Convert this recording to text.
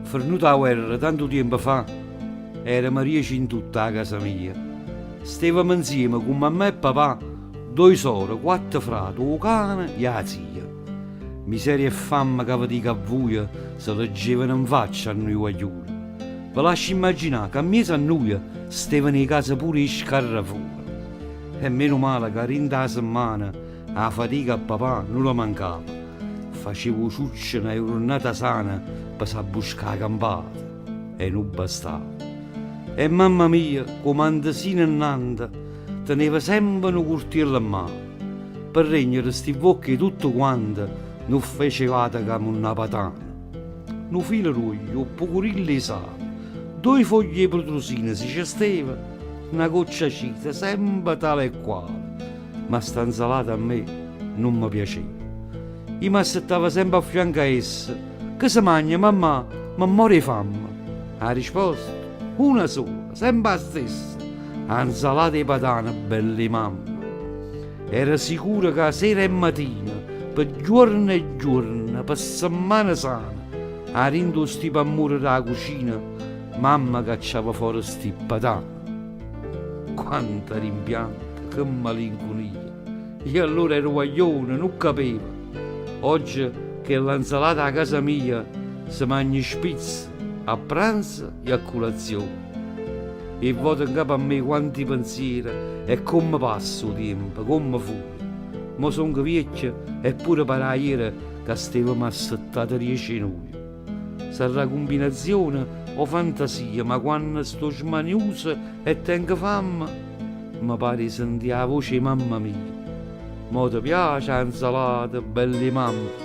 Fernuta 'a guerra, tantu tiempo fa, eramo diece in tutto 'a casa mia. Stevamo 'nzieme cu mammà e papà, doi sore, quatto frate, 'o cane e 'a zia. Miseria e famme ca ve dico a vuje se leggevano 'nfaccia a nuje guagliune. Ve lascio immaginà ca 'mmiezo a nuje stevano 'e casa pure 'e scarrafune. E meno male ca dint' 'a semmana 'a fatica a papà nun le mancava, faceva 'o ciuccio na jurnata sana pe s'abbuscà 'a campata e nun bastava. E mamma mia cu 'o mantesino 'nnante teneva sempe nu curtiello 'mmano. Pe regnere sti vvocche 'e tutte quante nun feceva ate ca munnà patane. Nu filo d'uoglio, 'o pucurillo 'e sale, ddoje foglie 'e prutrusino si ce steva, na goccia 'acito, sempe tale e quale. Ma sta 'nzalata a me nun me piaceva. Io m'assettava sempe a fianco a essa, Che se magna, mammà, me moro 'e famme. A risposta? Una sola, sempe 'a stessa, 'A 'nzalata 'e patane, bella 'e mamma. Era sicura ca sera e matina, pe ghiuorne e ghiuorne, pe semmane sane, 'a dint' 'o stipammure d' 'a cucina, mamma cacciava fore sti ppatane. Quanta rimpiante, che malincunia! Io allora ero guaglione, nun capevo. Ogge chella 'nzalata 'a casa mia se magna spisso, a pranzo e a culazione. 'E vvote 'ncapo a me quanti pensiere e comme passa 'o tiempo, comme fuje. Mo songo viecchio e pure pare ajere ca stevemo assettate diece 'e nuje. Sarrà cumbinazione o fantasia ma quanno sto smaniuso e tengo famme me pare 'e sentì 'a voce 'e mamma mia. Mo te piace 'a 'nzalata, bella 'e mamma?